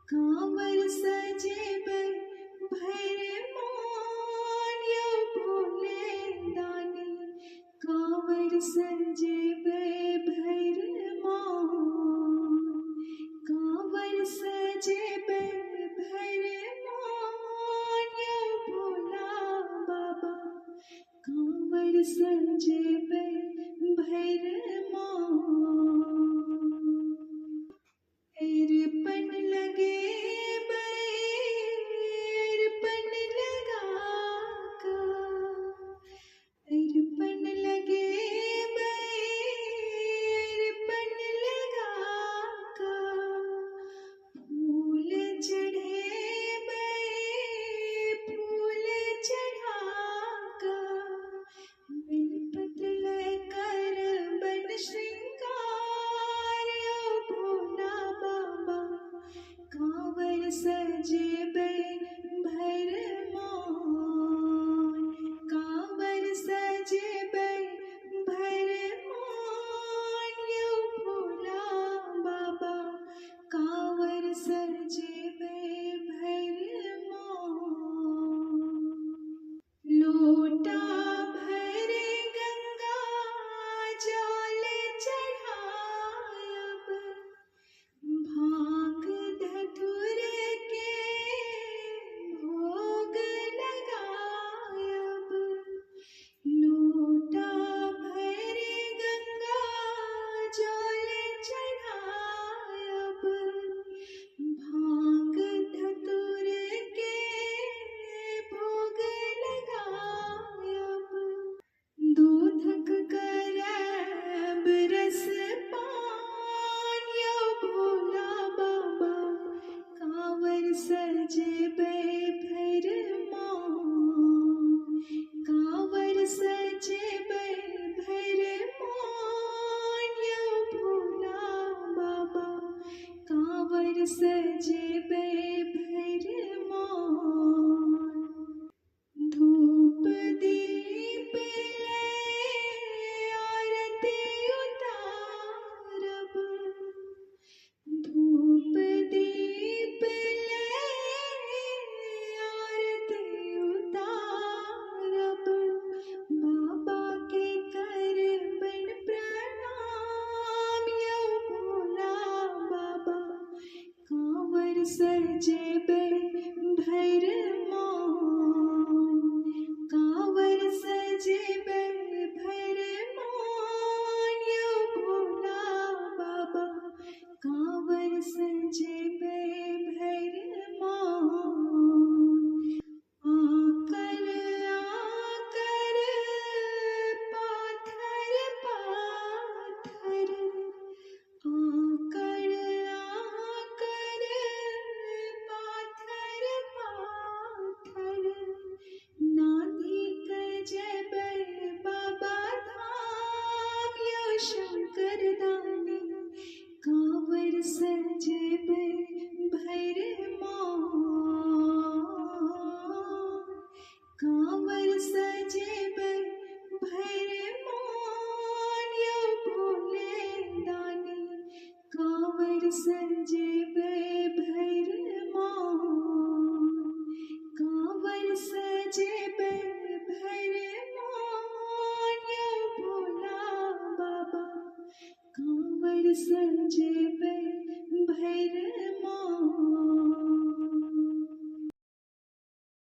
कांवर सजेबै भरि मान यौ भोले दानी, कांवर सजेबै भरि मान, कांवर सजेबै भरि मान यौ भोला बाबा, कांवर सजेबै भरि मान। अरिपन लगेबै अरिपन लगा कऽ, अरिपन लगेबै अरिपन लगा कऽ, फूल चढ़ेबै फूल चढ़ा कऽ, बेलपत्र लऽ करबन श्रृंगार यौ भोला बाबा, कांवर सजेबै भरि मान, कांवर सजेबै भरि मान यौ भोला बाबा, कांवर सजेबै भरि मान। लोटा भरि गंगा जल चढ़ायब, भांग धतूर के भोग लगायब, लोटा भरि गंगा जल चढ़ायब, भांग धतूर के भोग लगायब, दूधक करब रस पान यौ भोला बाबा, कांवर सजेबै भरि मान, कांवर सजेबै भरि मान यौ भोला बाबा, कांवर सजेबै भरि मान। धूप दीप लै आरती उतारब, धूप दीप लै आरती उतारब, बाबा के करबन प्रणाम यौ भोला बाबा, कांवर सजेबै भरि